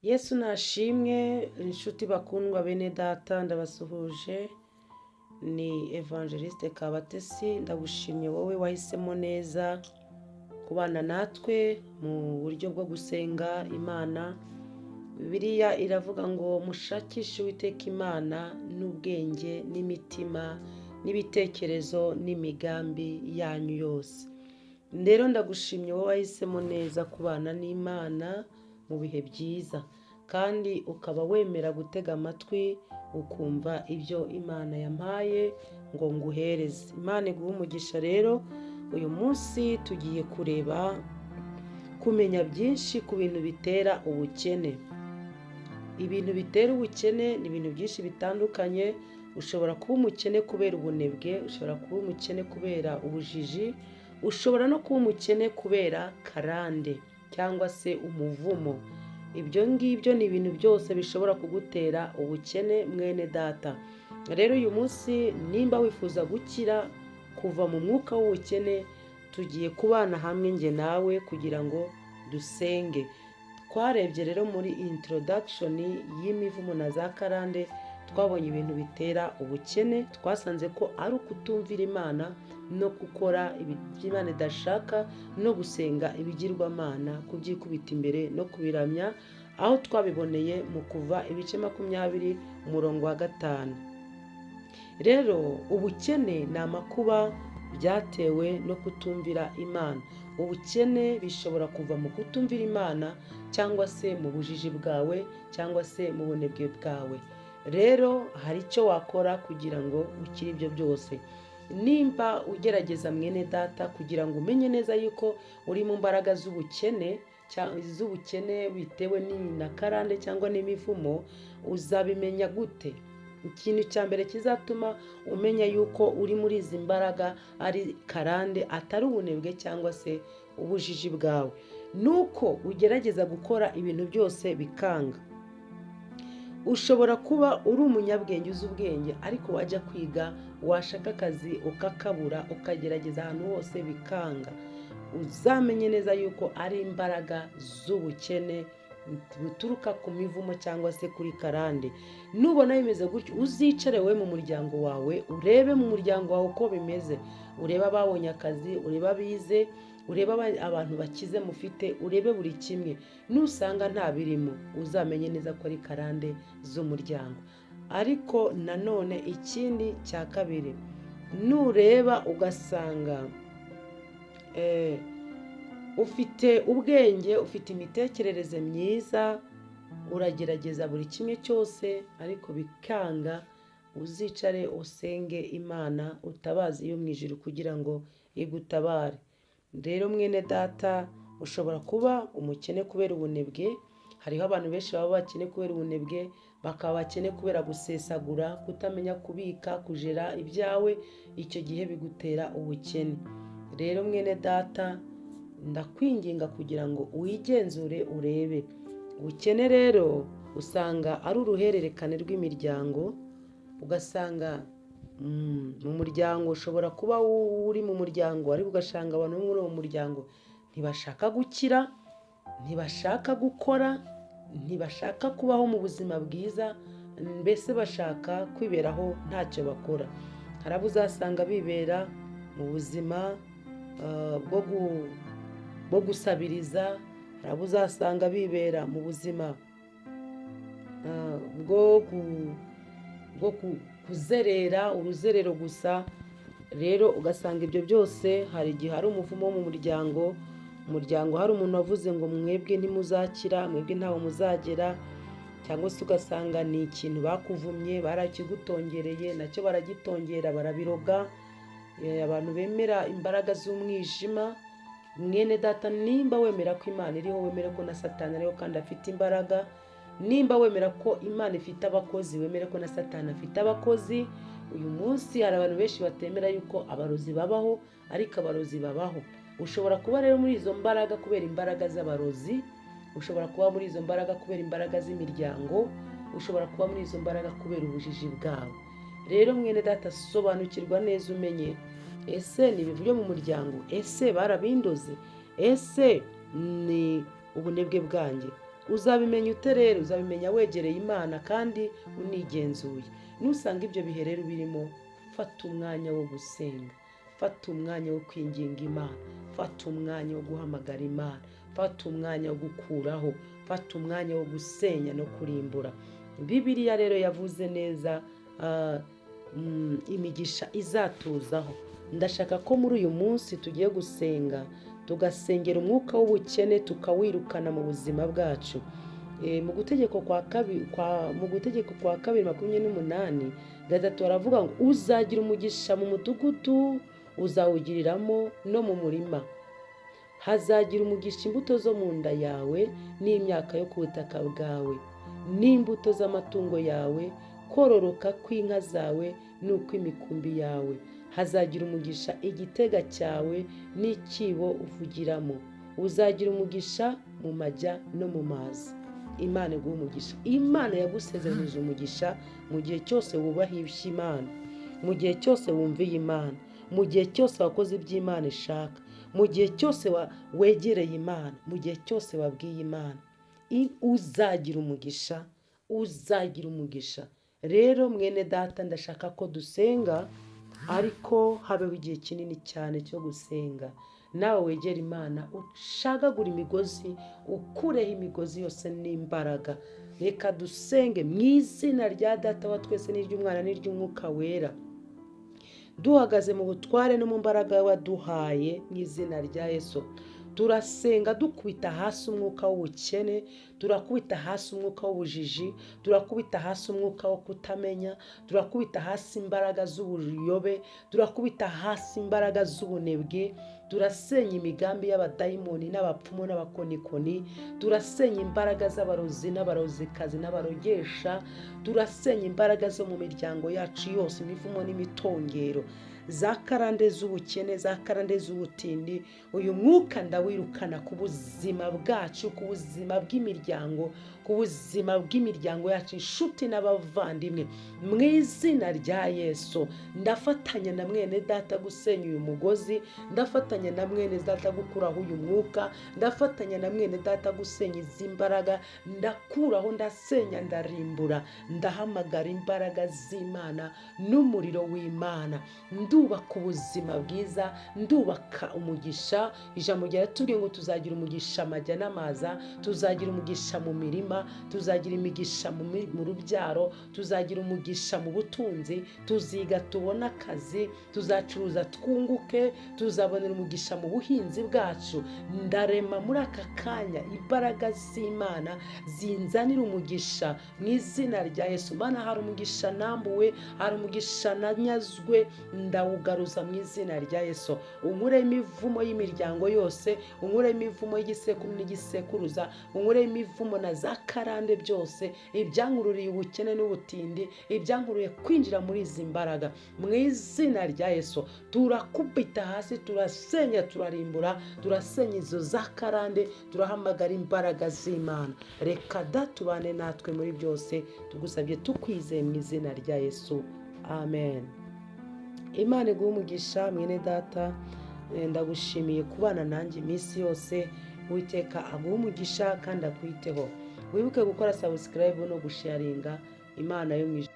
Yesu nashimwe, inshuti bakundwa, bene data, ndabasuhuje. Ni Evangeliste Kabatesi. Ndagushimye wowe wahisemo neza kubana natwe mu buryo bwo gusenga Imana. Bibiliya iravuga ngo: "Mushakishe Uwiteka Imana n'ubwenge n'imitima n'ibitekerezo n'imigambi yanyu yose." Rero ndagushimye wowe wahisemo neza kubana n'Imana mu bihe byiza, kandi ukaba wemera gutega amatwi ukumva ibyo Imana yampaye ngo nguhereze. Imana iguhe umugisha. Rero uyu munsi tugiye kureba, kumenya byinshi ku bintu bitera ubukene. Ibintu bitera ubukene ni ibintu byinshi bitandukanye. Ushobora kuba umukene kubera ubunebwe, ushobora kuba umukene kubera ubujiji, ushobora no kuba umukene kubera karande cyangwa se umuvumo. Ibyo ngibyo ni ibintu byose bishobora kugutera ubukene, mwene data. Rero uyu munsi, nimba wifuza gukira kuva mu mwuka w'ubukene, tugiye kubana hamwe njye nawe kugira ngo dusenge. Twarebye rero muri introduction y'imivumo na za karande, twabonye ibintu bitera ubukene. Twasanze ko ari ukutumvira Imana no gukora ibyo Imana idashaka no gusenga ibigirwamana, kubyikubita imbere no kubiramya, aho twabiboneye mu Kuva ibice 20 umurongo wa 5. Rero ubukene ni amakuba byatewe no kutumvira Imana. Ubukene bishobora kuva mu kutumvira Imana, cyangwa se mu bujiji bwawe, cyangwa se mu bunebwe bwawe. Rero hari icyo wakora kugira ngo ukire ibyo byose. Nimba ugerageza, mwene data, kugira ngo umenye neza yuko uri mu mbaraga z'ubukene bitewe na karande cyangwa n'imivumo, uzabimenya gute? Ikintu cya mbere kizatuma umenya yuko uri muri izi mbaraga ari karande, atari ubunebwe cyangwa se ubujiji bwawe, ni uko ugerageza gukora ibintu byose bikanga. Ushobora kuba uri umunyabwenge, uzi ubwenge, ariko wajya kwiga, washaka akazi ukakabura, ukagerageza ahantu hose bikanga. Uzamenye neza yuko ari imbaraga z'ubukene buturuka ku mivumo cyangwa se kuri karande. Nubona bimeze gutyo, uzicare wowe mu muryango wawe, urebe mu muryango wawe uko bimeze, urebe ababonye akazi, urebe abize, urebe abantu bakize mufite, urebe buri kimwe. Nusanga nta birimo, uzamenye neza ko ari karande z'umuryango. Ariko nanone ikindi cya kabiri, nureba ugasanga ufite ubwenge, ufite imitekerereze myiza, uragerageza buri kimwe cyose ariko bikanga, uzicare usenge Imana, utabaze iyo mu ijuru kugira ngo igutabare. Rero mwene data, ushobora kuba umukene kubera ubunebwe. Hariho abantu benshi baba bakene kubera ubunebwe, bakaba bakene kubera gusesagura, kutamenya kubika, kujera ibyawe. Icyo gihe bigutera ubukene. Rero mwene data, ndakwinginga kugira ngo wigenzure urebe. Ubukene rero usanga ari uruhererekane rw'imiryango. Ugasanga mu muryango, ushobora kuba uri mu muryango ariko ugasanga abantu bo muri uwo muryango ntibashaka gukira, ntibashaka gukora, ntibashaka kubaho mu buzima bwiza, mbese bashaka kwiberaho ntacyo bakora. Hari abo uzasanga bibera mu buzima bwo gusabiriza, hari abo uzasanga bibera mu buzima bwo kuzerera, uruzerero gusa. Rero ugasanga ibyo byose, hari igihe hari umuvumo wo mu muryango. Umuryango hari umuntu wavuze ngo: "Mwebwe ntimuzakira, mwebwe ntawe muzagera." Cyangwa se ugasanga ni ikintu bakuvumye, barakigutongereye, nacyo baragitongera, barabiroga. Abantu bemera imbaraga z'umwijima, mwene data, nimba wemera ko Imana iriho, wemere ko na Satani ariho kandi afite imbaraga. Nimba wemera ko Imana ifite abakozi, wemere ko na Satani afite abakozi. Uyu munsi hari abantu benshi batemera yuko abarozi babaho, ariko abarozi babaho. Ushobora kuba rero muri izo mbaraga kubera imbaraga z'abarozi, ushobora kuba muri izo mbaraga kubera imbaraga z'imiryango, ushobora kuba muri izo mbaraga kubera ubujiji bwawe. Rero mwene data, sobanukirwa neza umenye: ese ni ibintu byo mu muryango? Ese barabindoze? Ese ni ubunebwe bwanjye? Uzabimenya ute rero? Uzabimenya wegereye Imana kandi unigenzuye. Nusanga ibyo bihe rero birimo, fata umwanya wo gusenga, fata umwanya wo kwinginga Imana, fata umwanya wo guhamagara Imana, fata umwanya wo gukuraho, fata umwanya wo gusenya no kurimbura. Bibiliya rero yavuze neza imigisha izatuzaho. Ndashaka ko muri uyu munsi tugiye gusenga, tugasengera umwuka w'ubukene, tukawirukana mu buzima bwacu. Mu gutegeko kwa kabiri 28:3 baravuga ngo: "Uzagira umugisha mu mudugudu uzawugiriramo, no mu murima hazagira umugisha imbuto zo mu nda yawe, n'imyaka yo ku butaka bwawe, n'imbuto z'amatungo yawe, kororoka kw'inka zawe n'ukw'imikumbi yawe. Hazagira umugisha igitega cyawe n'icyibo uvugiramo. Uzagira umugisha mu majya no mu mazi." Imana iguha umugisha. Imana yagusezeranyije umugisha mu gihe cyose wubahisha Imana, mu gihe cyose wumviye Imana, mu gihe cyose wakoze ibyo Imana ishaka, mu gihe cyose wegereye Imana, mu gihe cyose wabwiye Imana. Uzagira umugisha, uzagira umugisha. Rero mwene data, ndashaka ko dusenga, ariko habeho igihe kinini cyane cyo gusenga. Nawe wegera Imana, ucagagura imigozi, ukureho imigozi yose n'imbaraga. Reka dusenge mu izina rya Data wa twese, n'iry'Umwana, n'iry'Umwuka Wera, duhagaze mu butware no mu mbaraga waduhaye. Mu izina rya Yesu turasenga, dukubita hasi umwuka w'ubukene, turakubita hasi umwuka w'ubujiji, turakubita hasi umwuka wo kutamenya, turakubita hasi imbaraga z'ubuyobe, turakubita hasi imbaraga z'ubunebwe, turasenya imigambi y'abadayimoni n'abapfumu n'abakonikoni, turasenya imbaraga z'abarozi n'abarozikazi n'abarogesha, turasenya imbaraga zo mu miryango yacu yose, imivumo n'imitongero, za karande z'ubukene, za karande z'ubutindi. Uyu mwuka ndawirukana ku buzima bwacu, ku buzima bw'imiryango, ku buzima bw'imiryango yacu, inshuti n'abavandimwe. Mu izina rya Yesu, ndafatanya na mwene data gusenya uyu mugozi, ndafatanya na mwene data gukuraho uyu mwuka, ndafatanya na mwene data gusenya izi mbaraga. Ndakuraho, ndasenya, ndarimbura, ndahamagara imbaraga z'Imana n'umuriro w'Imana. Ndubaka ubuzima bwiza, ndubaka umugisha. Ijambo ryaratubwiye ngo tuzagira umugisha amajya n'amaza, tuzagira umugisha mu mirima, tuzagira imigisha mu rubyaro, tuzagira umugisha mu butunzi, tuziga tubone akazi, tuzacuruza twunguke, tuzabonera umugisha mu buhinzi bwacu. Ndarema muri aka kanya imbaraga z'Imana zinzanira umugisha mu izina rya Yesu. Mana, hari umugisha nambuwe, hari umugisha nanyazwe, ndawugaruza mu izina rya Yesu. Unkureho imivumo y'imiryango yose, unkureho imivumo y'igisekuru n'igisekuruza, unkureho imivumo na za karande byose, ibyankururiye ubukene n'ubutindi, ibyankururiye kwinjira muri izi mbaraga. Mu izina rya Yesu turakubita hasi, turasenya, turarimbura, turasenya izo za karande, turahamagara imbaraga z'Imana. Reka datubane natwe muri byose, tugusabye tukwizeye mu izina rya Yesu, amen. Imana iguhe umugisha mwene data. Ndagushimiye kubana nanjye iminsi yose. Uwiteka aguhe umugisha kandi akwiteho. Wibuke gukora subscribe no gusharinga. Imana yo mu ijuru.